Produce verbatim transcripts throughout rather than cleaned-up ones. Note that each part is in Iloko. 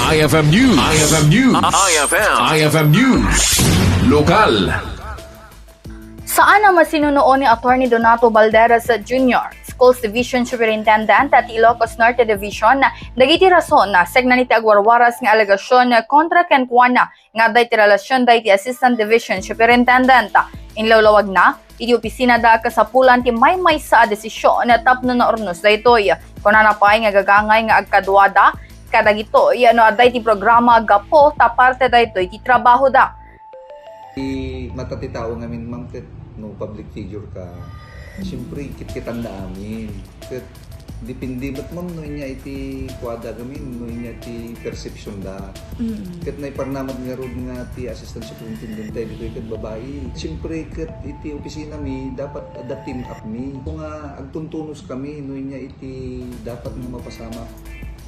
I F M News. I F M News. I F M. I F M News. Lokal. Saan a masinunoon ni Attorney Donato Balderas Junior, Schools Division Superintendent ti Ilocos Norte Division, dagiti rason a saan iti agwarwaras nga alegasion kontra kenkuana nga adda iti relasion dagiti Assistant Division Superintendent. Inlawlawagna, iti opisina da kasapulan ti maymaysa a desision tapno naurnos daytoy. Kunana pay nga gagangay nga agkaduada kadagitoy no adda iti programa gapu ta parte daytoy ti trabahoda. Ti mata ti tao ngamin, ma'am, ket no public figure ka, siyempre, kitkitanda amin. Ket depende met, ma'am, no inya iti kuada ngamin, no inya ti perception da. Ket naiparnamat ngarud nga ti assistant superintendent tayo ditoy ket babae. Siyempre, ket iti opisina mi, dapat adda team up mi. Kung nga agtuntunos kami, no inya iti dapat nga mapasamak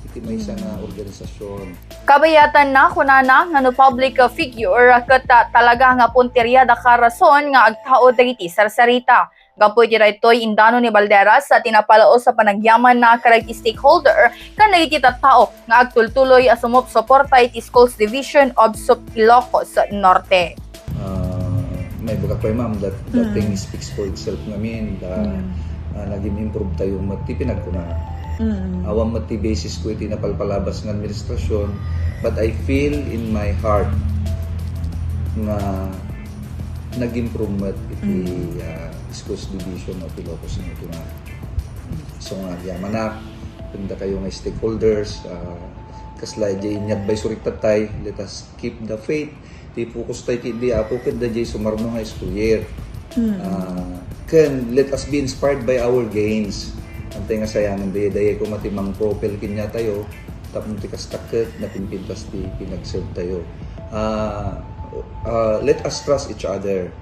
iti maysa nga organisasyon. Kabayatanna, kunana nga no public figure ket talaga nga punteria da karason nga agtaud dagiti sarsarita. Gapu iti daytoy, indano ni Balderas ti napalaos a panagyamanna kadagiti stakeholder ken dagiti tattao nga agtultuloy a sumupsuporta iti Schools Division of Sup Ilocos Norte. Uh, may baga pay, ma'am, that the thing speaks for itself ngamin. Uh, uh, naging improve tayo met ti pinagkuna. Awan met ti basis ko iti napalpalabas nga administrasyon, but I feel in my heart nga nag-improve met iti uh, schools division of Ilocos Norte nga. So nga, agyamanak, kunda kayo nga stakeholders, uh, kasla jay inyag bay suriktat tay, let us keep the faith. Ti focus tay ki di Apo ket da jay sumarno nga school year. Ah, ken let us be inspired by our gains. Antay nga sayangan dayay dayay ko mati mang propel kenya tayo tapno ti kasta ket napimpintas ti pinagserve tayo. Ah, ah, let us trust each other.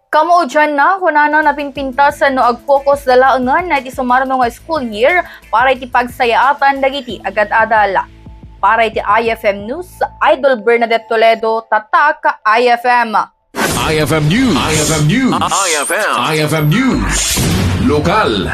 Kamudianna, kunana, napimpintas no agfocus da laengen iti sumarno nga school year para iti pagsayaatan dagiti agad-adal. Para iti I F M News, Idol Bernadette Toledo, Tatak I F M. I F M News. I F M News. I F M. I F M News. Lokal.